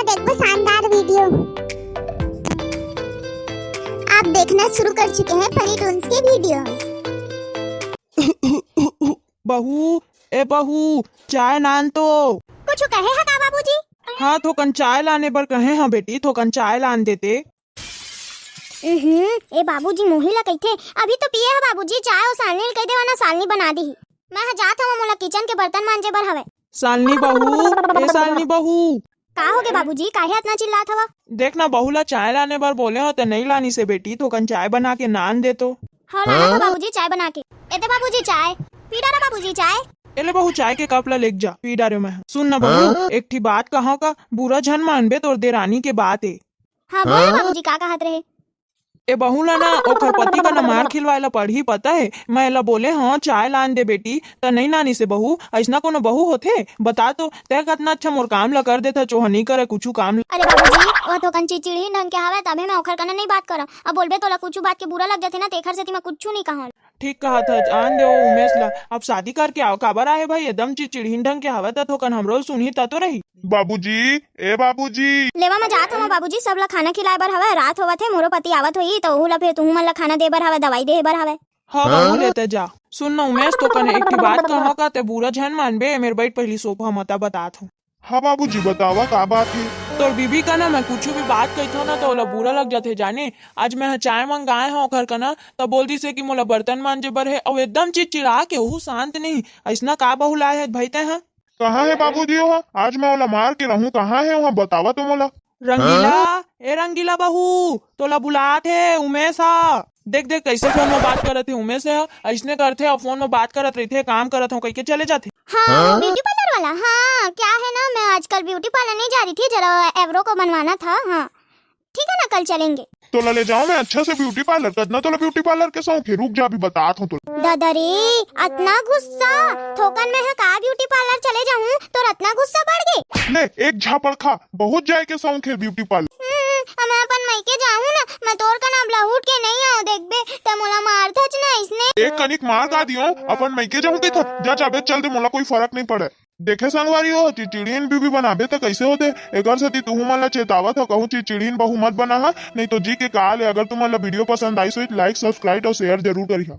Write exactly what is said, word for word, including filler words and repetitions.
देखबो शानदार वीडियो। आप देखना शुरू कर चुके हैं फनी टून्स के वीडियोज़। बहू, ए बहू, चाय लान तो। कुछु कहे ह का बाबूजी? हाँ, थोकन चाय लाने बर कहे ह बेटी, थोकन चाय लान देते। उहुं, ए बाबूजी मोही ला कहिथे, अभी तो पिए ह बाबूजी चाय, ओ सालनी ल कहि देवा ना, सालनी बना दीही। मैं ह जात हवं, मोला किचन के बर्तन मांजे बर हवय। सालनी बहू, ए सालनी बहू। का होगे बाबूजी, काहे अतना चिल्लात हवा? देख ना, बहू ला चाय लाने बर बोले हो त नइ लानिस हे बेटी, थोकन चाय बना के लान दे तो। हव, लानत हव बाबूजी, चाय बना के। ए दे बाबूजी चाय, पी डारा बाबूजी चाय। ए ले बहू, चाय के कप ला लेके जा, पी डारे मैं। सुन ना बहू, एक ठी बात कहव का, बुरा झन मानबे, तोर देरानी के बात ए। हाँ, बोल ना बाबूजी, का कहत रहे? ए बहू ला ना, ओखर पति कना मार खिलवाए ला पड़ही, पता हे? मैं एला बोले हंव, चाय लान दे बेटी, त नइ लानिस हे बहू। अइसना कोनो बहू होथे? बता तो, तैं कतना अच्छा मोर काम ला कर देथस, ओह नइ करय कुछु काम ला। अरे बाबूजी, ओह थोकन चिड़चिड़हीन ढंग के हवय, तभे मैं ओखर कना नइ बात करंव। अब बोलबे तोला कुछु बात के बुरा लग जाथे ना, तेखर सेती मैं कुछु नइ कहंव। ठीक कहत हस, आन दे ओ उमेश ला। अब शादी करके आव, काबर आए हे भाई? एकदम चिड़चिड़हीन ढंग के हवय, त थोकन हमरो ल सुनही त तो रही। बाबूजी, ए बाबूजी। लेवा, मैं जात हवं बाबूजी, सब ला खाना खिलाए बर हवय, रात होवत हे, मोरो पति आवत होही, त ओहू ला फेर तुहू मन ला खाना दे बर हवय, दवाई दे बर हवय। हाँ बहू, लेते जा। सुन न उमेश, तो कने एक ठी बात कहव का, ते बुरा झन मानबे, मेर बैठ पहिली सोफा म, त बतात हंव। हाँ बाबूजी, बतावा का बात हे? तोर बीबी कना मैं कुछु भी बात कहिथंव ना, त ओला बुरा लग जाथे जाने। आज मैं ह चाय मंगाए हंव ओखर कना, त बोल दिस हे कि मोला बर्तन मांजे बर हे, अउ एकदम चिड़चिड़ा के ओहू शांत नहीं। अइसना का बहू लाए हस भाई तैं ह? कहाँ हे बाबूजी ओहा? आज मैं ओला मार के रहूं। कहाँ हे ओहा? बतावा तो मोला। रंगीला, ए रंगीला बहू, तोला बुलात हे उमेश ह। देख, देख, कइसे फोन म बात करत हे उमेश ह। अइसने करथे, अब फोन म बात करत रहिथे, काम करत हंव कहिके चले जाथे। हाँ, ब्यूटी पार्लर वाला। हाँ, क्या है ना, मैं आजकल ब्यूटी पार्लर नहीं जा रही थी, जरा एब्रो को बनवाना था। हाँ, ठीक है ना, कल चलेंगे। तोला ले जांव मैं अच्छा से ब्यूटी पार्लर। कतना तोला ब्यूटी पार्लर के शौक हे? रुक जा, अभी बतात हंव तोला। दादा रे, अतना गुस्सा, थोकन मैं ह का ब्यूटी पार्लर चले जाहूं, तोर अतना गुस्सा बढ़ गे? ले, एक झापड़ खा, बहुत जाए के शौक हे ब्यूटी पार्लर। हम्म, मैं अपन मइके जाहूं ना, मैं तोर कना अब लहुट के नइ आंव, देखबे, तैं मोला मारथच ना अइसने। एक कनिक मार का दियंव, अपन मइके जाहूं कहिथस, जा, जाबे, चल दे, मोला कोई फरक नइ पड़य। देखे संगवारी हो, चिड़चिड़हीन बीबी बनाबे त कइसे होथे। एकर सेती तुहू मन ला चेतावत हंव, कहूं चिड़चिड़हीन बहू मत बनाहा, नहीं तो जी के काल हे। अगर तुमन ला वीडियो पसंद आइस होही त like, subscribe अउ share जरूर करिहा।